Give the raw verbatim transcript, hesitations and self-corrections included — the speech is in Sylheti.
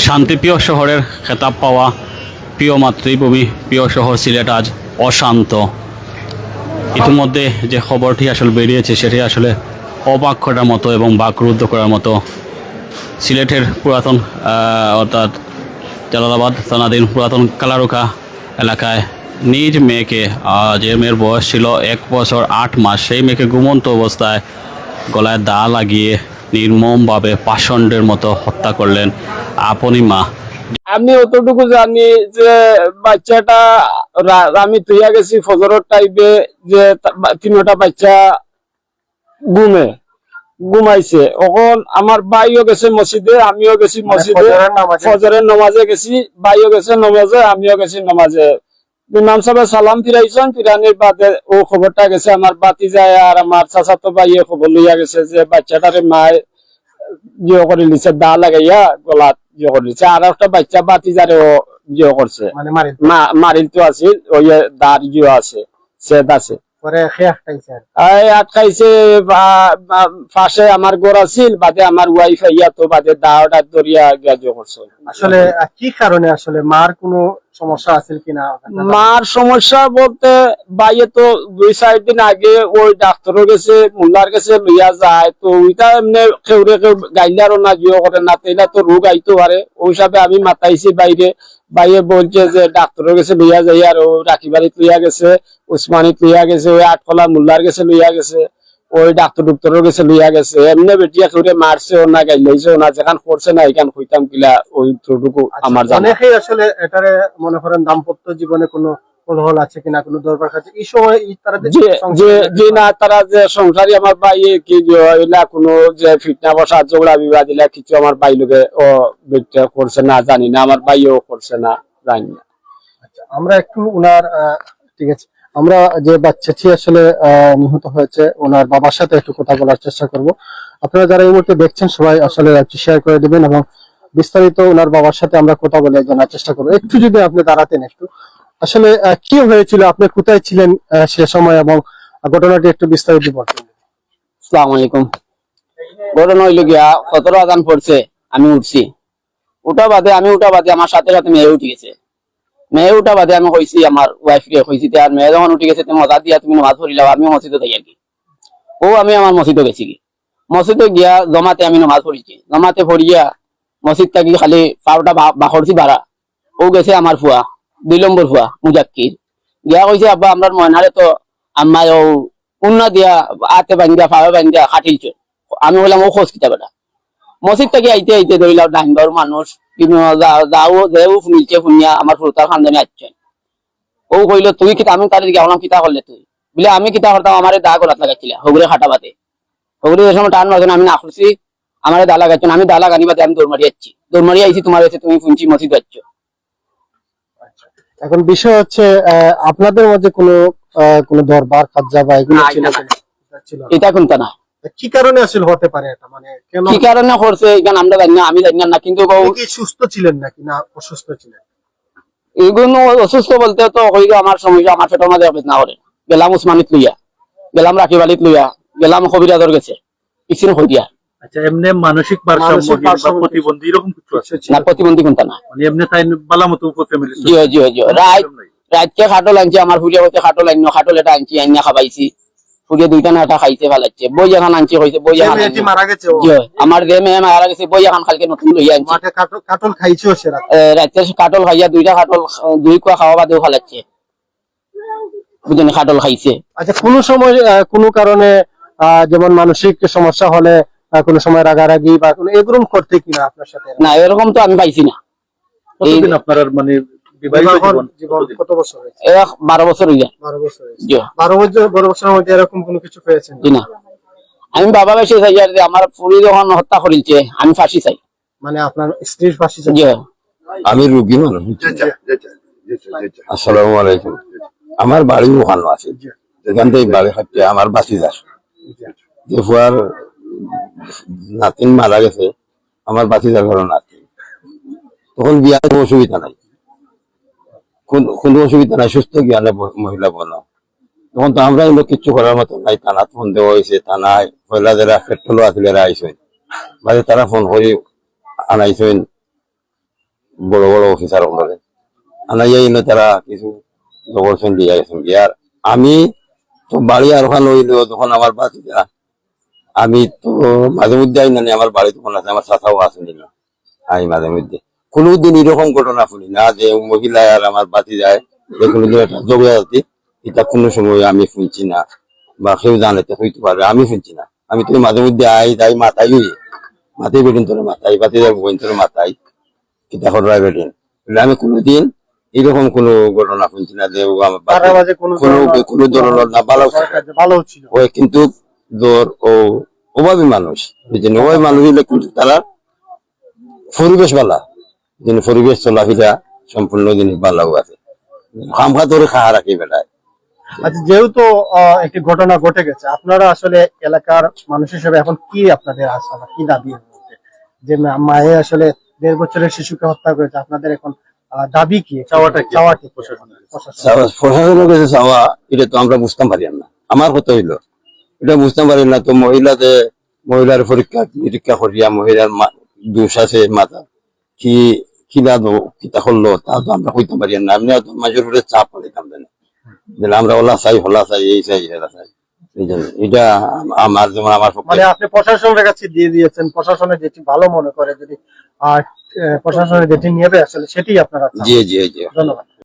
শান্তিপ্রিয় শহরের খেতাব পাওয়া প্রিয় মাতৃভূমি, প্রিয় শহর সিলেট আজ অশান্ত। ইতিমধ্যে যে খবরটি আসলে বেরিয়েছে, সেটি আসলে অবাক করার মতো এবং বাকরুদ্ধ করার মতো। সিলেটের পুরাতন, আহ, অর্থাৎ জালালাবাদ থানাধীন পুরাতন কালারুখা এলাকায় নিজ মেয়েকে, আহ, যে মেয়ের বয়স ছিল এক বছর আট মাস, সেই মেয়েকে ঘুমন্ত অবস্থায় গলায় দা লাগিয়ে নির্মমভাবে পাষণ্ডের মতো হত্যা করলেন আপনি মা। আমি অতটুকু জানি যে বাচ্চাটা রা-, আমি থইয়া গেছি ফজরর টাইমে, যে তা-, বা-, তিনটা বাচ্চা ঘুমে, ঘুমাইছে। অখন আমার ভাইও গেছে মসজিদে, আমিও গেছি মানে মসজিদে, ফজরের নামাজে? ফজরের নামাজে গেছি, ভাইও গেছে নামাজে, আমিও গেছি নামাজে। ইমাম সাহেব সালাম ফিরাইছইন, ফিরানির বাদে অউ খবরটা গেছে আমার ভাতিজায় আর আমার চাচাতো ভাইয়ে খবর লইয়া গেছে যে বাচ্চাটারে মায় ইয়ে করি লিছে, দা লাগাইয়া গলাত ইয়ে করি লিছে। আর একটা বাচ্চা ভাতিজারেও ইয়ে করছে, মানে মারিল। মা-, মারিল তো আছিল, ওই দার ইয়ে আছে, সেদ আছে। পরে খে আটকাইছে আর? এই আটকাইছে, বা-, বা-, পাশে আমার ঘর আছিল, বাদে আমার ওয়াইফ আইয়া তো বাদে দা ওটা ধরিয়া গিয়া ইয়ে করছে। আসলে, আহ, কি কারণে আসলে মার কোনো সমস্যা আছিল কিনা? মার সমস্যা বলতে, ভাইয়ে তো দুই চাইর দিন আগে ওই ডাক্তারর গেছে, মুল্লার গেছে লইয়া যায়, তো ওইটা এমনে কেউরে কেউ গাইলারও না, জিও করে না, তেইলা তো রোগ আইতো পারে। ওই হিসাবে আমি মাতাইছি বাইরে, ভাইয়ে বলছে যে ডাক্তারর গেছে লইয়া যাই, আর ও রাখি বাড়িত লইয়া গেছে, উসমানিত লইয়া গেছে, ওই আটকলা মুল্লার গেছে লইয়া গেছে। ওই ডাক্তার ডুক্তারর গেছে লইয়া গেছে, এমনে বেটিয়ে কেউরে মারছেও না, গাইলাইছেও না, যেখান করছে না, এখান কইতাম কিলা, ওই অতটুকু আচ্ছা, আমার জানা। অনেকেই আসলে এটারে মনে করেন দাম্পত্য জীবনে কোনো কলহল আছে কিনা, কোনো দরবার খাচ্ছে, এই সময় এই তারা যে জি, সংসারে জি, জি না, তারা যে সংসারী আমার ভাই কি যে হইলা কোনো যে ফিটনা বসা ঝগড়া বিবাদ ইলা কিছু আমার ভাই লোকে ও বেটিয়ে করছে না, জানি না, আমার ভাইও করছে না, জানি না। আচ্ছা, আমরা একটু ওনার, আহ, ঠিক আছে, আমরা যে বাচ্চাটি আসলে, আহ, নিহত হয়েছে, ওনার বাবার সাথে একটু কথা বলার চেষ্টা করব। আপনারা যারা এই মুহূর্তে দেখছেন, সবাই আসলে একটু শেয়ার করে দিবেন এবং বিস্তারিত ওনার বাবার সাথে আমরা কথা বলে জানার চেষ্টা করব। একটু যদি আপনি দাঁড়াতেন একটু, আসলে, আহ, কি হয়েছিল, আপনি কোথায় ছিলেন, আহ, সে সময় এবং ঘটনাটি একটু বিস্তারিত বলতেন। আসসালামু আলাইকুম। ঘটনা হইল গিয়া, সতেরো আজান পড়ছে, আমি উঠছি। উঠা বাদে, আমি উঠা বাদে আমার সাথে সাথে মেয়ে উঠি গেছে। মেয়ে উঠা বাদে আমি কইছি আমার ওয়াইফ রে, কইছি, "তে আর মেয়ে যখন উঠি গেছে, তুমি মজা দিয়া তুমি নামাজ পড়িলাও, আমিও মসজিদো যাই আর কি।" ও আমি আমার মসজিদো গেছি কি, মসজিদো গিয়া জমাতে আমি নামাজ পড়িছি। জমাতে পড়িয়া মসজিদ থাকি খালি পাওটা বা-, বাখরছি বাড়া। ও গেছে আমার ফুয়া, দুই নম্বর ফুয়া মুজাক্কির। গিয়া কইছে, "আব্বা, আমরার ময়নারে তো আম্মায় ও উন্না দিয়া, আতে বান্ধিয়া, পাওয়ে বান্ধিয়া খাটিলছে।" আমি কইলাম, "ও খোঁজ কিতা বেটা?" মসজিদ থাকি আইতে আইতে ধরিলাও ডাইন বাউর মানুষ, কিন্তু যা-, যাও, যেও ফুনিলছে ফুনিয়া আমার ফুরুতার খানদানি আইছে। ও কইল, "তুই কিতা?" আমি তারে জিজ্ঞাসা করলাম, "কিতা করলে তুই?" বলে, "আমি কিতা করতাম, আমারে দা গলাত লাগাইছিলা, হগুরে খাটা বাদে। হগুরে যে সময় টান মারছেন, আমি না করছি, আমারে দা লাগাইছেন, আমি দা লাগানি বাদে আমি দৌড় মারি যাচ্ছি, দৌড় মারি আইছি, তোমার কাছে তুমি ফুনছি মসজিদ যাচ্ছ।" এখন বিষয় হচ্ছে, আহ, আপনাদের মধ্যে কোনো, আহ, কোনো দরবার কাজা বা এগুলো না, ছিল এটা না। কিনা? এটা ছিল না। এটা কোনটা না। তা কি কারণে আসলে হতে পারে এটা? মানে, কেন? কি কারণে করছে, এখানে আমরা জানি না, আমি জানি না, না, কিন্তু উনি কি সুস্থ ছিলেন নাকি না অসুস্থ ছিলেন? এগুলো অসুস্থ বলতে তো হইল আমার সমস্যা, আমার পেটের মাঝে বেদনা করে। গেলাম উসমানিত লইয়া, গেলাম রাকিব আলীত লইয়া, গেলাম কবিরাজর গেছে, ইসিন হই দিয়া। আচ্ছা, এমনি মানসিক ভারসাম্যহীন মানসিক বা ভারসাম্য প্রতিবন্ধী এরকম কিছু আছে? কিছু ছিল। না, প্রতিবন্ধী কোনটা না। মানে এমনি তাই বালা মতো উপর ফ্যামিলি জি, জি, জি। রাইত, রাইতকে খাটল আনছি, আমার ফুরিয়ে হইতে খাটল আইন্য, খাটল এটা আনছি, আইনা খাবাইছি। ফুরিয়ে দুইটা না এটা খাইছে ফালাইছে। বই এখন আনছি, কইছে বই যে এখন মেয়েটি আনছি। মারা গেছে ও? জি, আমার যে মেয়ে মারা গেছে, বই এখন কালকে নতুন লইয়া আনছি। মাঠে কাটল, কাটল খাইছে ও সে রাতে? এ, রাইতে কাটল খাইয়া দুইটা কাটল, দুই কুয়া খাওয়া বাদেও ফালাইছে। বুঝলেন, কাটল খাইছে। আচ্ছা, কোনো সময়, আহ, কোনো কারণে, আহ, যেমন মানসিক সমস্যা হলে, আহ, কোনো সময় রাগারাগি বা কোনো এগুলো করতে কিনা আপনার সাথে? না, এরকম তো আমি পাইছি না। কতদিন এই আপনার আর মানে বিবাহিত বিবাহ জীবন? জীবন কতদিন? কত বছর হয়েছে? এ, বারো বছর হইয়া। বারো বছর হয়েছে। জি। বারো বছর, বারো বছরের মধ্যে এরকম কোনো কিছু পেয়েছেন? জি না। আমি বাবা বেশি চাই আর যে আমার ফুরি যখন হত্যা করিলছে, আমি ফাঁসি চাই। মানে আপনার স্ত্রীর ফাঁসি চাই? জি। আমি রুগী মানুষ, বুঝছেন? জি, জি, জি, জি, জি, জি। আসসালামু আলাইকুম। আমার বাড়ি ওখানে আছে, জি। যেখান থেকে বাড়ি হচ্ছে আমার বাসি যার, জি। যে ফুয়ার নাতিন মারা গেছে, আমার বাসি যার ঘরে নাতিন। তখন বিয়া কোনো অসুবিধা নাই, কোন, কোনো অসুবিধা নাই, সুস্থ জ্ঞানে ব-, মহিলা বলো। তখন তো আমরা এগুলো কিচ্ছু করার মতো নাই, থানাত ফোন দেওয়া হয়েছে, থানায় পয়লা যারা পেট্রোলও আছিল এরা আইসেন, বাদে তারা ফোন করে আনাইছেন। বড় বড় অফিসার অকলরে আনাইয়া ইনো তারা কিছু জবর শুন দিয়া গেছেন কি। আর আমি তো বাড়ি আর ওখানে হইলো, যখন আমার ভাতিজা, আমি তো মাঝে মধ্যে আই না, আমার বাড়ি তখন আছে, আমার চাচাও আছে না, আমি মাঝে মধ্যে কোনোদিন এরকম ঘটনা শুনি না যে মহিলা আর আমার ভাতিজায় যে কোনোদিন একটা ঝগড়া আছে, এটা কোনো সময় আমি শুনছি না, বা কেউ জানে তো হইতে পারে, আমি শুনছি না। আমি তো মাঝে মধ্যে আই যাই, মাতাই হই, মাতাই বেটিন তোরে মাতাই, ভাতিজার বোন তোরে মাতাই, কিতা কররায় বেটিন। বলে, আমি কোনোদিন এরকম কোনো ঘটনা শুনছি না যে ও আমার বাড়ির তারা মাঝে কোনো কোনো, ধরনের কোনো ধরনের না, ভালো ছিল। ভালো ছিল। ওই কিন্তু ধর ও অভাবী মানুষ, বুঝছেন? অভাবী মানুষ হইলে কিন্তু তারা পরিবেশ ভালা, বুঝছেন? পরিবেশ চলাফেরা সম্পূর্ণ জিনিস ভালো আছে। খামখা ধরে খাওয়া রাখি বেটায়। আচ্ছা, যেহেতু আহ, একটি ঘটনা ঘটে গেছে, আপনারা আসলে এলাকার মানুষ হিসেবে এখন কি আপনাদের আশা বা কি দাবি এর মধ্যে? যে মা-, মায়ে আসলে দেড় বছরের শিশুকে হত্যা করেছে, আপনাদের এখন আহ, দাবি কি? চাওয়াটা কি? চাওয়া কি প্রশাসনের কাছে? প্রশাসন। চাওয়া, প্রশাসনের কাছে চাওয়া, এটা তো আমরা বুঝতাম পারি না। আমার কথা হইলো, এটা বুঝতাম পারি না। তো মহিলাতে, মহিলার পরীক্ষা নিরীক্ষা করিয়া মহিলার মা-, দোষ আছে মাথা, কি, কিলা দো-, কিতা করলো, তা তো আমরা কইতাম পারি না। এমনি হয়তো মানুষের উপরে চাপ পাঠাইতাম না। যেন আমরা ওলা চাই, হলা চাই, এই চাই, হেরা চাই। এই জন্য এটা আম-, আমার, যেমন আমার পক্ষে মানে আপনি প্রশাসনের কাছে দিয়ে দিয়েছেন, প্রশাসনে যেটি ভালো মনে করে যদি, আহ, আহ, প্রশাসনে যেটি নেবে আসলে সেটি আপনারা চান। জি, জি, জি। ধন্যবাদ।